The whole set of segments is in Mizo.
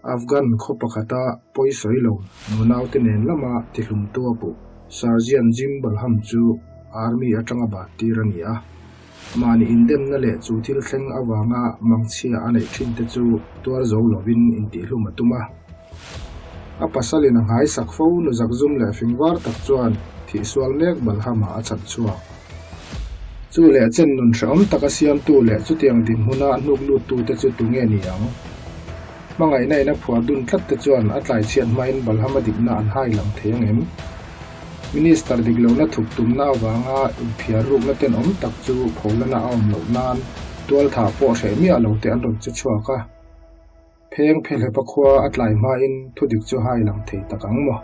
Afghan khaw pakhata pawi sawi lo nunaute nen lama tihlumtu a puh Sergeant Jim Balham chu Army atanga bat tir a ni a. Mahni indemna leh chu thil thleng avanga mangchhia a neih thin te chu tuar zo lovin intihlum a tum a. A pasalin a nghaisak fo nu zakzum leh fingvar tak chuan thihsual mek Balhama a chhan chhuak. Chu leh chen nun hrehawm taka siamtu leh chutiang dinhmuna hnuk luttute chu tunge ni ang? Hmangaihna in a phuar dun tlat te chuan a tlaichhiat hmain Balhama dikna an hai lang thei ang em? Minister dik lohna thup tumna avanga inphiar rukna tenawm tak chu pholana a awm loh nan tualthah pawh hreh miah lo te an rawn che chhuak a. Pheng Phehlepa khua a tlai hmain thudik chu hai lang thei tak ang maw?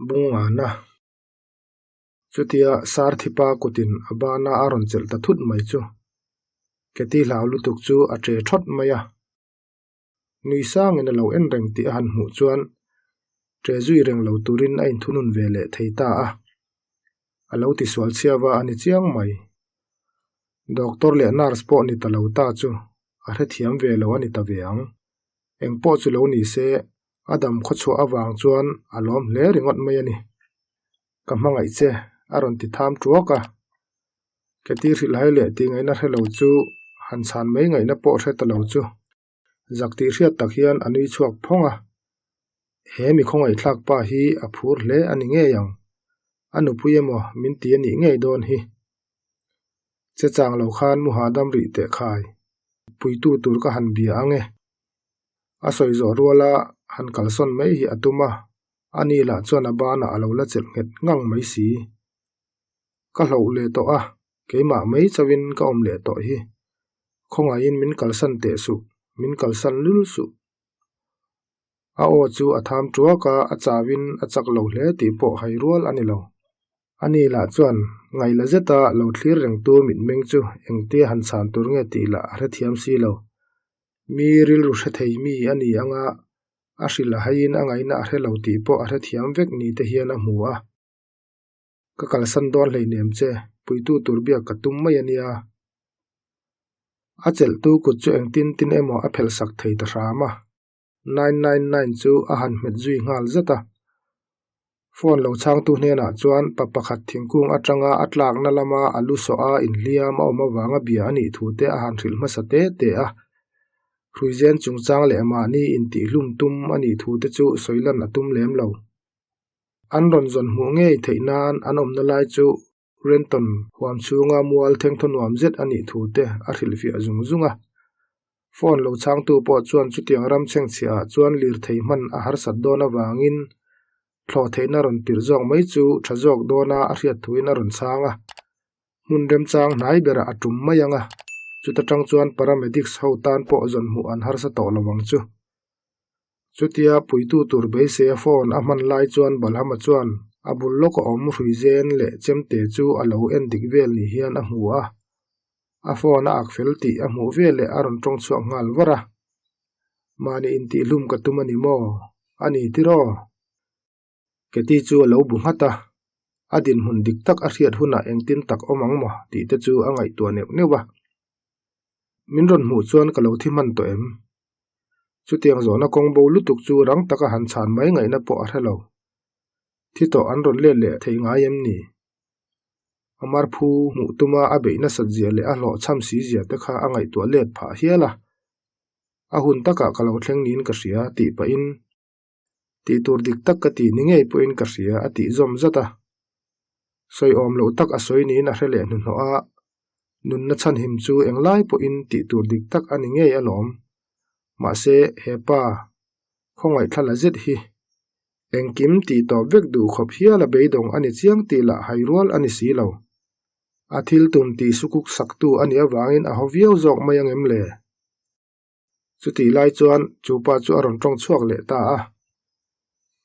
Bungana Chutia Sarthipa kutin a bana a rawn chelh ta thut mai chu Keti hlau lutuk chu a che thawt mai a. Nui sangin a lo en reng tih a han hmuh chuan che zui reng lo turin a inthunun ve leh thei ta a. A lo tisual chhiava a ni chiang mai. Doctor leh nurse pawh ni ta lo ta chu a hrethiam ve lo a ni ta ve ang. Eng pawh chu lo ni se, a dam khawchhuah avang chuan a lawm hle ringawt mai a ni. Ka hmangaih che, a rawn ti tham tuak a. Keti hrilhhai leh tih ngaihna hre lo chu han chhan mai ngaihna pawh hre ta lo chu zak tih hriat tak hian a nui chhuak phawng a. He mi khawngaihthlak pa hi a phur hle a ni ngei ang. A nupui emaw min ti a nih ngei dawn hi. Che chang lo khan mu hahdam rih teh khai. Puitu tur ka han bia ang e. A sawi zawh ruala han kalsawn mai hi a tum a, ani lah chuan a banah a lo la chelh nghet ngang mai si. Ka hloh leh tawh a, keimah mai chauhin ka awm leh tawh hi. Khawngaihin min kalsan teh suh, min kalsan lul suh. A aw chu a tham tuak a, a chauhin a chak lo hle tih pawh hai rual a ni lo. Ani lah chuan ngaihla zeta lo thlir rengtu mitmeng chu engtia han chhan tur nge tih lah a hrethiam si lo. Mi rilru hre thei mi a ni anga a hrilh a haiin a ngaihna a hre lo tih pawh a hrethiam vek ni te hian a hmu a. Ka kalsan dawn hleinem che, puitu tur biak ka tum mai a nia. A chelhtu kut chu engtin tin emaw a phelh sak thei ta hram a, 999 chu a han hmet zui nghal zet a. Phone lo chhangtu hnenah chuan pa pakhat thingkung atanga a tlakna lama a lu sawh a inhliam a awm avanga bia a nih thu te a han hrilh hmasa te te a. Hruizen chungchang leh mahni intihhlum tum a nih thu te chu sawi lan a tum lem lo. An rawn zawn hmuh ngei theih nan an awmna lai chu Renton huam chhunga mual thengthaw nuam zet a nih thu te a hrilhfiah zung zung a. Phone lo chhangtu pawh chuan chutiang ram chhengchhiah ah chuan lirthei hman a harsat dawn avangin thlawh theihna rawn tirh zawk mai chu tha zawk dawna a hriat thuin a rawn chhang a. Hmun remchang hnai berah a tum mai ang a, chuta tang chuan paramedics ho tan pawh zawn hmuh an harsa tawh lo ang chu. Chutia puitu tur beisei a phone a hman lai chuan Balhama chuan a bul lawk a awm hrui zen leh chemte chu a lo en dik vel ni hian a hmu a. A phone a ak fel tih a hmuh veleh a rawn tawng chhuak nghal var a. Mahni intihhlum ka tum a ni maw? A ni tiraw? Keti chu a lo bu nghat a, a dinhmun dik tak a hriat hunah engtin tak awm ang maw tih te chu a ngaihtuah neuh neuh a. Min rawn hmuh chuan ka lo thi hman tawh em? Chutiang zawhna kawng bo lutuk chu rang taka han chhan mai ngaihna pawh a hre lo. Thi tawh an rawn let leh theih ngai em ni? A marphu hmuh tuma a beih nasat zia leh a hlawhchham si zia te kha a ngaihtuah let phah hial a. A hun takah ka lo thleng niin ka hria tih pahin Tih tur dik tak ka tih ni ngei pawhin ka hria a tih zawm zat a. Sawi awm loh tak a sawi niin a hre leh hnuhnawh a, nunna chhanhim chu englai pawhin tih tur dik tak a ni ngei alawm. Mahse, he pa khawngaihthla la zet hi engkim tih tawp vek duh khawp hial a beidawng a ni chiang tih lah hai rual a ni si lo. A thil tum tih sukuk saktu a nih avangin a haw viau zawk mai angem le? Chutih lai chuan chu pa chu a rawn tawng chhuak leh ta a,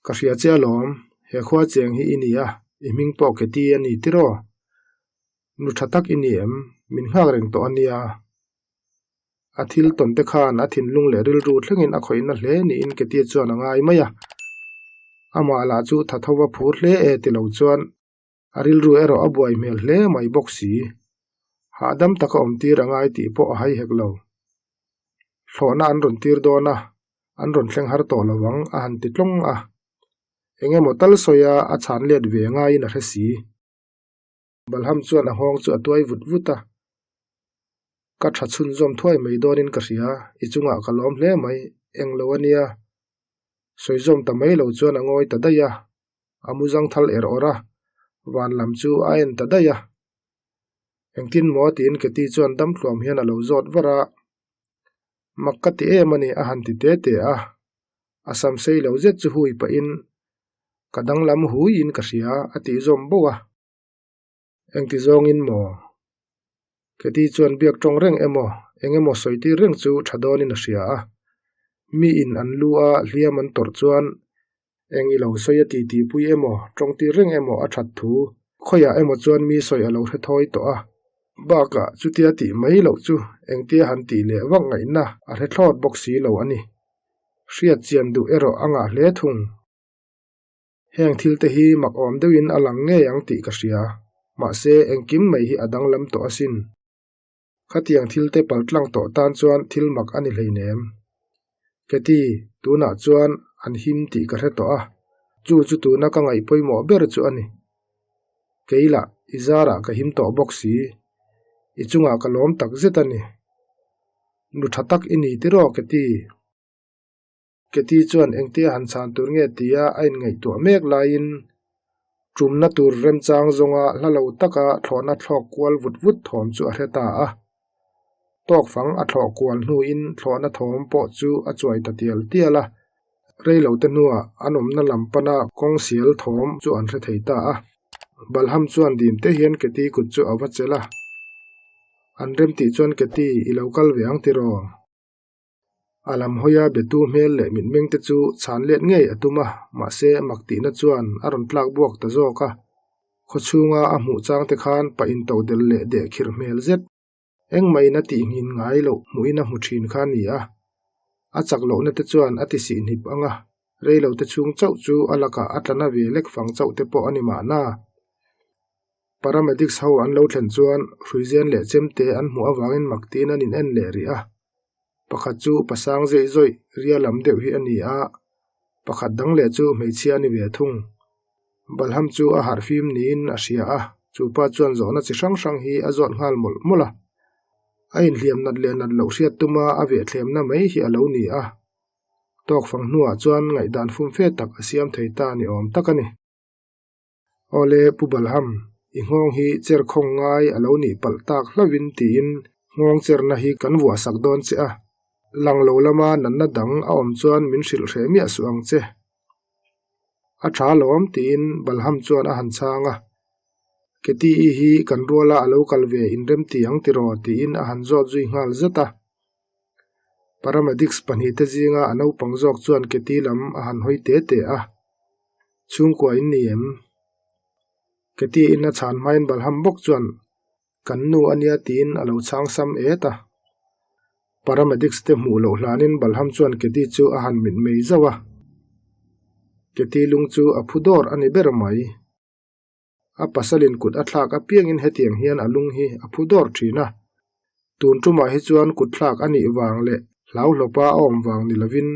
Ka hria che alawm, he khua cheng hi i ni a, i hming pawh Keti a ni tiraw? Nu tha tak i ni em? Min nghak reng tawh a nia. A thil tawn te khan a thinlung leh rilru thlengin a khawihna hle niin Ketia chuan a ngai mai a. Amah lah chu tha tho va phur hle e ti lo chuan a rilru erawh a buai hmel hle mai bawk si. Hahdam taka awm tir a ngai tih pawh a hai hek lo. Thlawhna an rawn tir dawn a, an rawn thleng har tawh lo ang a han ti tlawng a. Eng emaw tal sawia a chhan let ve ngaiin a hre si. Balham chuan a nghawng chu a tuai vut vut a, Ka tha chhunzawm thuai mai dawnin ka hria, i chungah ka lawm hle mai, eng lo a nia. Sawizawm ta mai lo chuan a ngawi ta daih a, a mu zang thal er awrh a, van lam chu a en ta daih a. Engtin maw tiin Keti chuan dam thluam hian a lo zawt var a, Mak ka ti em a ni a han ti te te a, a sam sei lo zet chu hui pahin Ka danglam huiin ka hria a tih zawm bauh a. Engti zawngin maw? Keti chuan biak tawng reng emaw, eng emaw sawi tir reng chu tha dawnin a hria a. Miin an lu a hliam an tawrh chuan eng i lo sawi a ti tihpui emaw, tawng tir reng emaw a that thu khawiah emaw chuan mi sawi a lo hre thawi tawh a. Bakah chutia tih mai loh chu engtia han tih leh vak ngaihna a hre thlawt bawk si lo a ni. Hriat chian duh erawh a ngah hle thung. Heng thil te hi mak awm deuhin a lang ngei ang tih ka hria, mahse engkim mai hi a danglam tawh asin. Khatiang thil te paltlang tawh tan chuan thil mak a ni hleinem. Keti, tunah chuan an him tih ka hre tawh a, chu chu tuna ka ngaih pawimawh ber chu a ni. Kei lah i zarah ka him tawh bawk si, i chungah ka lawm tak zet a ni. Nu tha tak i ni tiraw Keti? Keti chuan engtia han chhan tur nge tia a inngaihtuah mek laiin tumna tur remchang zawnga hla lo taka thlawhna thlawk kual vut vut thawm chu a hre ta a. Tawk fang a thlawh kual hnuin thlawhna thawm pawh chu a chuai ta tial tial a, rei lo te hnuah an awmna lam pana kawng sial thawm chu an hre thei ta a. Balham chuan dim te hian Keti kut chu a va chelh a, An remtih chuan Keti i lo kal ve ang tiraw? A lam hawia betu hmel leh mitmeng te chu chhan let ngei a tum a, mahse mak tihna chuan a rawn tlak buak ta zawk a. Khawchhunga a hmuh chang te khan pa into del leh deh khirh hmel zet. Engmahin a tih nghin ngai loh hmuhin a hmu thin kha a ni a. A chak lohna te chuan a ti sih hnip ang a, rei lo te chhung chauh chu a lakah a tla na ve lek fang chauh te pawh a ni mahna. Paramedics ho an lo thlen chuan hruizen leh chemte an hmuh avangin mak tiin an in en leh rih a. Pakhat chu pasang zeih zawih ria lam deuh hi a ni a, pakhat dang leh chu hmeichhia a ni ve thung. Balham chu a harh fim niin a hria a, chu pa chuan zawhna chi hrang hrang hi a zawt nghal mawlh mawlh a. A inhliam nat leh nat loh hriat tuma a vehthlemna mai hi a lo ni a. Tawkfang hnuah chuan ngaihdan fumfe tak a siam thei ta ni awm tak a ni. Awle Pu Balham, i nghawng hi cher khawng ngai a lo nih palh tak hlauhin tiin nghawng cherna hi kan vuah sak dawn che a, lang lo lama natna dang a awm chuan min hrilh hreh miah suh ang che. A tha lawm tiin Balham chuan a han chhang a, Keti-i hi kan ruala a lo kal ve inremti ang tiraw tiin a han zawt zui nghal zet a. Paramedics pahnihte zinga a naupang zawk chuan Keti lam a han hawi te te a, Chhungkua in ni em? Keti in a chhan hmain Balham bawk chuan Kan nu a nia tiin a lo chhang sam et a. Paramedics te hmuh loh hlanin Balham chuan Keti chu a han mit mei zauh a. Keti lung chu a phu dawr a ni ber mai. A pasalin kut a thlak apiangin hetiang hian a lung hi a phu dawr thin a. Tun tumah hi chuan kut thlak a nih vang leh hlauhlawpa a awm vang ni lovin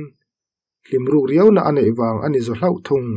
hlimruk riauna a neih vang a ni zaw hlauh thung.